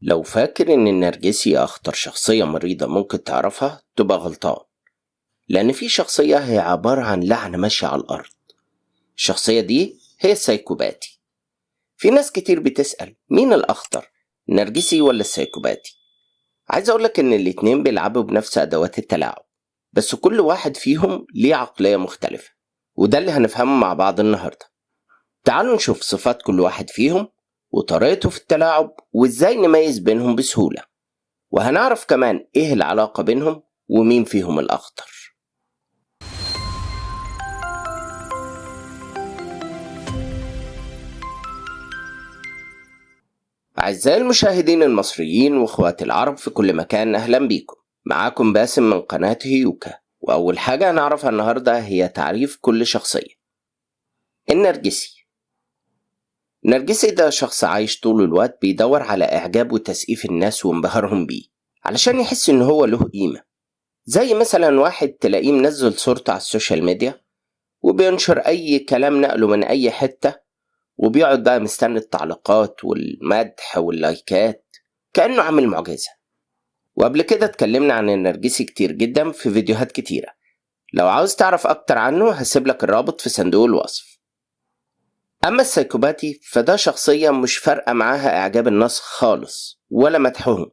لو فاكر إن النرجسي أخطر شخصية مريضة ممكن تعرفها تبقى غلطان، لأن في شخصية هي عبارة عن لعنة ماشية على الأرض. الشخصية دي هي السايكوباتي. في ناس كتير بتسأل مين الأخطر، النرجسي ولا السايكوباتي؟ عايز أقولك إن الاتنين بيلعبوا بنفس أدوات التلاعب، بس كل واحد فيهم ليه عقلية مختلفة، وده اللي هنفهمه مع بعض النهاردة. تعالوا نشوف صفات كل واحد فيهم وطريقته في التلاعب وإزاي نميز بينهم بسهولة، وهنعرف كمان إيه العلاقة بينهم ومين فيهم الأخطر. أعزائي المشاهدين المصريين وإخواتي العرب في كل مكان، أهلا بيكم. معاكم باسم من قناة هيوكا، وأول حاجة هنعرفها النهاردة هي تعريف كل شخصية. النرجسي. النرجسي ده شخص عايش طول الوقت بيدور على إعجاب وتسقيف الناس وانبهارهم بيه علشان يحس إن هو له قيمة. زي مثلا واحد تلاقيه منزل صورته على ال social media وبينشر أي كلام نقله من أي حتة، وبيقعد بقى مستني التعليقات والمدح واللايكات كأنه عامل معجزة. وقبل كده اتكلمنا عن النرجسي كتير جدا في فيديوهات كتيرة، لو عاوز تعرف أكتر عنه هسيب لك الرابط في صندوق الوصف. أما السايكوباتي فده شخصية مش فارقة معاها إعجاب الناس خالص ولا مدحهم،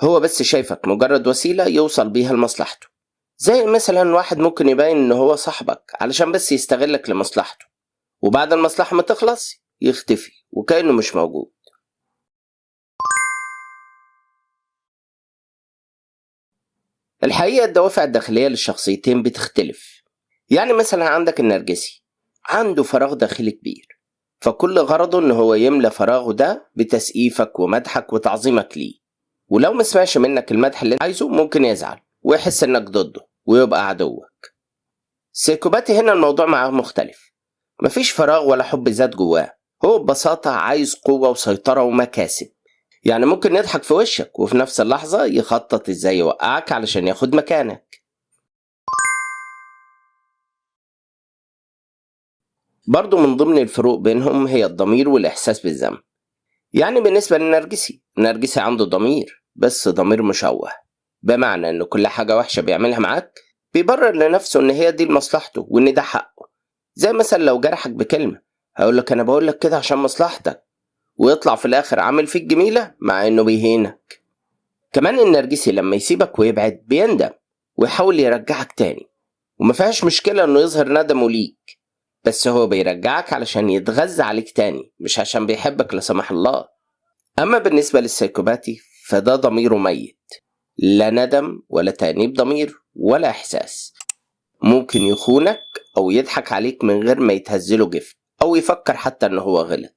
هو بس شايفك مجرد وسيلة يوصل بيها لمصلحته. زي مثلا واحد ممكن يبين إن هو صاحبك علشان بس يستغلك لمصلحته، وبعد المصلحة ما تخلص يختفي وكأنه مش موجود. الحقيقة الدوافع الداخلية للشخصيتين بتختلف. يعني مثلا عندك النرجسي عنده فراغ داخلي كبير، فكل غرضه ان هو يملى فراغه ده بتسقيفك ومدحك وتعظيمك ليه، ولو ما سمعش منك المدح اللي عايزه ممكن يزعل ويحس انك ضده ويبقى عدوك. السايكوباتي هنا الموضوع معاه مختلف، مفيش فراغ ولا حب ذات جواه، هو ببساطة عايز قوة وسيطرة ومكاسب. يعني ممكن يضحك في وشك وفي نفس اللحظة يخطط ازاي يوقعك علشان ياخد مكانك. برضو من ضمن الفروق بينهم هي الضمير والإحساس بالذنب. يعني بالنسبة للنرجسي، النرجسي عنده ضمير بس ضمير مشوه، بمعنى ان كل حاجة وحشة بيعملها معاك بيبرر لنفسه ان هي دي لمصلحته وان ده حقه. زي مثلا لو جرحك بكلمة هيقولك انا بقولك كده عشان مصلحتك، ويطلع في الاخر عامل فيك جميلة مع انه بيهينك. كمان النرجسي لما يسيبك ويبعد بيندم ويحاول يرجعك تاني، وما فيهاش مشكلة انه يظهر ندمه ليك، بس هو بيرجعك علشان يتغذى عليك تاني مش عشان بيحبك لا سمح الله. اما بالنسبة للسايكوباتي فده ضميره ميت، لا ندم ولا تأنيب ضمير ولا احساس. ممكن يخونك او يضحك عليك من غير ما يتهزله جفن او يفكر حتى ان هو غلط.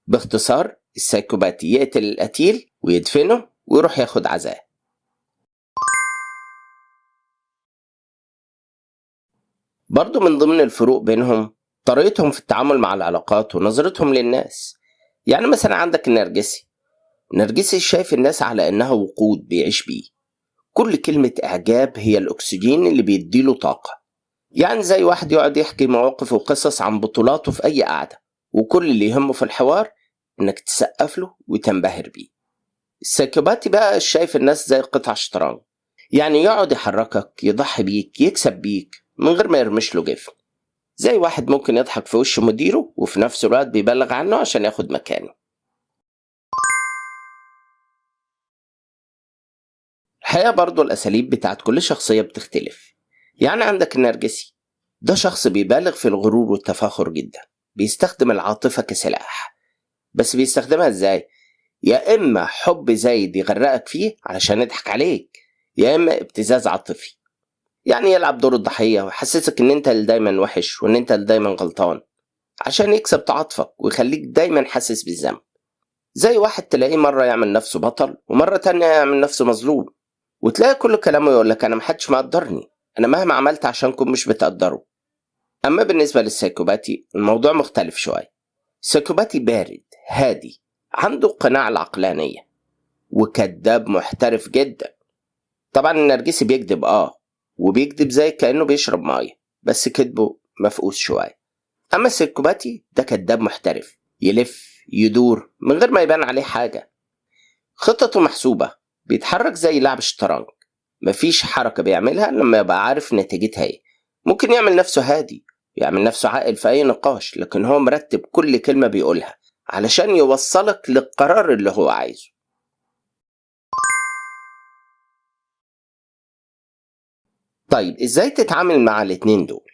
باختصار السايكوباتي يقتل القتيل ويدفنه ويروح ياخد عزاه. برضو من ضمن الفروق بينهم طريقتهم في التعامل مع العلاقات ونظرتهم للناس. يعني مثلا عندك النرجسي، النرجسي شايف الناس على انها وقود بيعيش بيه، كل كلمة اعجاب هي الاكسجين اللي بيديله طاقة. يعني زي واحد يقعد يحكي مواقف وقصص عن بطولاته في اي قعدة، وكل اللي يهمه في الحوار انك تسقف له وتنبهر بيه. السايكوباتي بقى شايف الناس زي قطع شطرنج، يعني يقعد يحركك، يضحي بيك، يكسب بيك من غير ما يرمش له جفن. زي واحد ممكن يضحك في وش مديره وفي نفس الوقت بيبلغ عنه عشان ياخد مكانه. الحقيقة برضو الأساليب بتاعت كل شخصية بتختلف. يعني عندك النرجسي ده شخص بيبالغ في الغرور والتفاخر جدا، بيستخدم العاطفة كسلاح، بس بيستخدمها ازاي؟ يا إما حب زايد يغرقك فيه علشان يضحك عليك، يا إما ابتزاز عاطفي، يعني يلعب دور الضحية ويحسسك إن أنت اللي دايما وحش وإن أنت اللي دايما غلطان عشان يكسب تعاطفك ويخليك دايما حاسس بالذنب. زي واحد تلاقيه مرة يعمل نفسه بطل ومرة تانية يعمل نفسه مظلوم، وتلاقي كل كلامه يقولك أنا محدش مقدرني، أنا مهما عملت عشانكم مش بتقدروا. أما بالنسبة للسايكوباتي الموضوع مختلف شوية. السايكوباتي بارد هادي، عنده القناعة العقلانية، وكذاب محترف جدا. طبعا النرجسي بيكذب وبيكذب زي كأنه بيشرب مية، بس كذبه مفقوس شوية. أما السايكوباتي ده كذاب محترف، يلف يدور من غير ما يبان عليه حاجة. خططه محسوبة، بيتحرك زي لعب الشطرنج، مفيش حركة بيعملها لما يبقى عارف نتيجتها ايه. ممكن يعمل نفسه هادي، يعمل نفسه عاقل في أي نقاش، لكن هو مرتب كل كلمة بيقولها علشان يوصلك للقرار اللي هو عايزه. طيب ازاي تتعامل مع الاتنين دول؟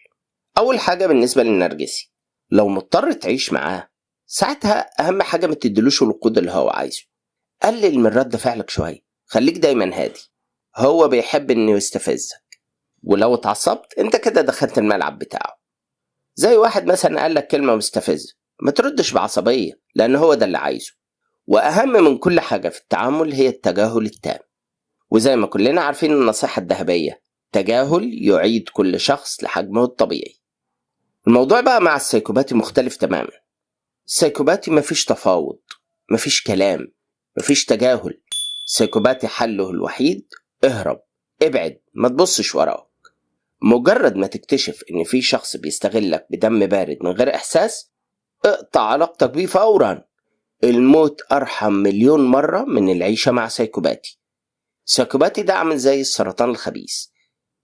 أول حاجة بالنسبة للنرجسي، لو مضطر تعيش معاه ساعتها أهم حاجة ما تديلوش الوقود اللي هو عايزه. قلل من رد فعلك شوية، خليك دايما هادي. هو بيحب انه يستفزك، ولو اتعصبت انت كده دخلت الملعب بتاعه. زي واحد مثلا قال لك كلمة مستفزة، ما تردش بعصبية لأن هو ده اللي عايزه. وأهم من كل حاجة في التعامل هي التجاهل التام. وزي ما كلنا عارفين النصيحة الذهبية، تجاهل يعيد كل شخص لحجمه الطبيعي. الموضوع بقى مع السايكوباتي مختلف تماما. السايكوباتي مفيش تفاوض، مفيش كلام، مفيش تجاهل. السايكوباتي حله الوحيد اهرب، ابعد، ما تبصش وراك. مجرد ما تكتشف ان في شخص بيستغلك بدم بارد من غير احساس، اقطع علاقتك بيه فورا. الموت ارحم مليون مرة من العيشة مع سايكوباتي. سايكوباتي ده عامل زي السرطان الخبيث،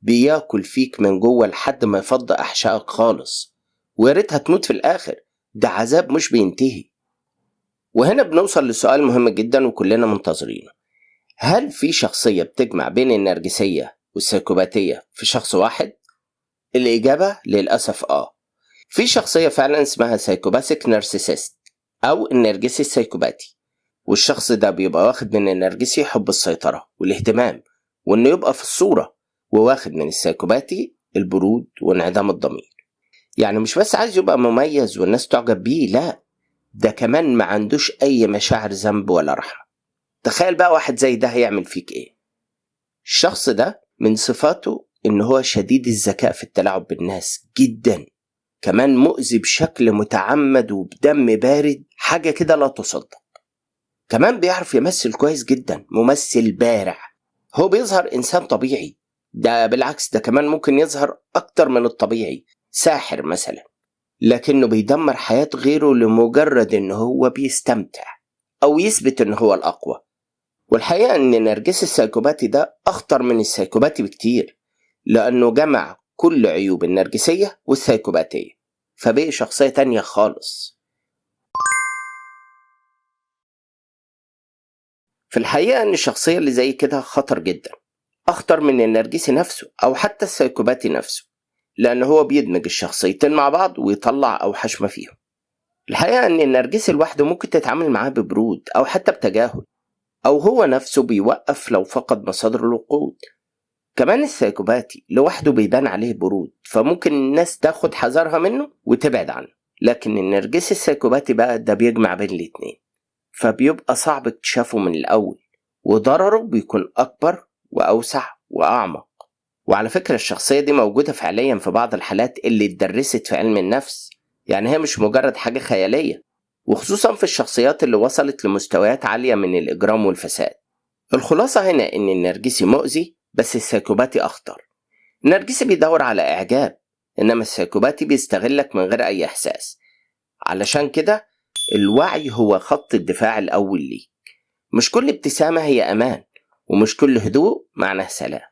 بياكل فيك من جوه لحد ما يفض احشائك خالص، ويا ريتها تموت في الاخر. ده عذاب مش بينتهي. وهنا بنوصل لسؤال مهم جدا وكلنا منتظرينه، هل في شخصية بتجمع بين النرجسية والسايكوباتية في شخص واحد؟ الإجابة للأسف في شخصية فعلا اسمها psychopathic narcissist أو النرجسي السايكوباتي. والشخص ده بيبقى واخد من النرجسي حب السيطرة والاهتمام وإنه يبقى في الصورة، وواخد من السايكوباتي البرود وانعدام الضمير. يعني مش بس عايز يبقى مميز والناس تعجب بيه، لا ده كمان ما عندوش أي مشاعر ذنب ولا رحمة. تخيل بقى واحد زي ده هيعمل فيك إيه. الشخص ده من صفاته إن هو شديد الذكاء في التلاعب بالناس جدا، كمان مؤذي بشكل متعمد وبدم بارد، حاجة كده لا تصدق. كمان بيعرف يمثل كويس جدا، ممثل بارع. هو بيظهر إنسان طبيعي، ده بالعكس ده كمان ممكن يظهر أكتر من الطبيعي، ساحر مثلا، لكنه بيدمر حياة غيره لمجرد إن هو بيستمتع أو يثبت إن هو الأقوى. والحقيقة إن نرجس السايكوباتي ده أخطر من السايكوباتي بكتير، لأنه جمع كل عيوب النرجسية والسايكوباتية، فبقي شخصية تانية خالص. في الحقيقة إن الشخصية اللي زي كده خطر جدا، أخطر من النرجسي نفسه أو حتى السايكوباتي نفسه، لأن هو بيدمج الشخصيتين مع بعض ويطلع أوحش ما فيهم. الحقيقة إن النرجسي لوحده ممكن تتعامل معاه ببرود أو حتى بتجاهل، أو هو نفسه بيوقف لو فقد مصادر الوقود. كمان السايكوباتي لوحده بيبان عليه برود، فممكن الناس تاخد حذرها منه وتبعد عنه. لكن النرجسي السايكوباتي بقى ده بيجمع بين الاتنين، فبيبقى صعب اكتشافه من الأول، وضرره بيكون أكبر وأوسع وأعمق. وعلى فكرة الشخصية دي موجودة فعليا في بعض الحالات اللي اتدرست في علم النفس، يعني هي مش مجرد حاجة خيالية، وخصوصا في الشخصيات اللي وصلت لمستويات عالية من الإجرام والفساد. الخلاصة هنا إن النرجسي مؤذي، بس السايكوباتي أخطر. النرجسي بيدور على إعجاب، إنما السايكوباتي بيستغلك من غير أي إحساس. علشان كده الوعي هو خط الدفاع الأول ليك. مش كل ابتسامة هي أمان، ومش كل هدوء معناه سلام.